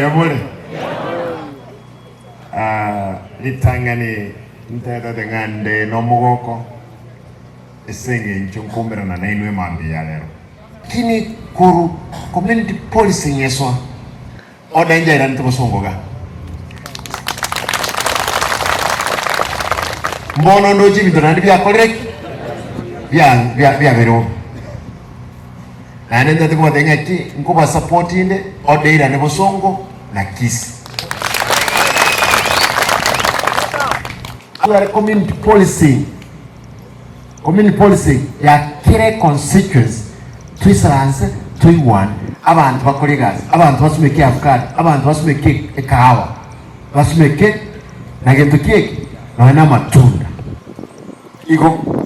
Mbuya more? Ah, ritang'ani ntetete ng'a nde nomogoko ase eng'encho nkoumerana nainwe mambia ya rero. Lakini korwa community policing eswa order enjairanete bosongo iga. Mbono ndoche ebinto naende biakorire ki? Bia bia biabeire bobe. Naende ntagete kobatebia ng'a ki nkobasupport inde order eirane bosongo na Kisii. Tware community policing. Community policing ya kera econstituency toisaranse toigwane abanto bakore egasi abanto basumeke avocado abanto basumeke ekahawa basumeke na gento ki eke nonya na amatunda igo.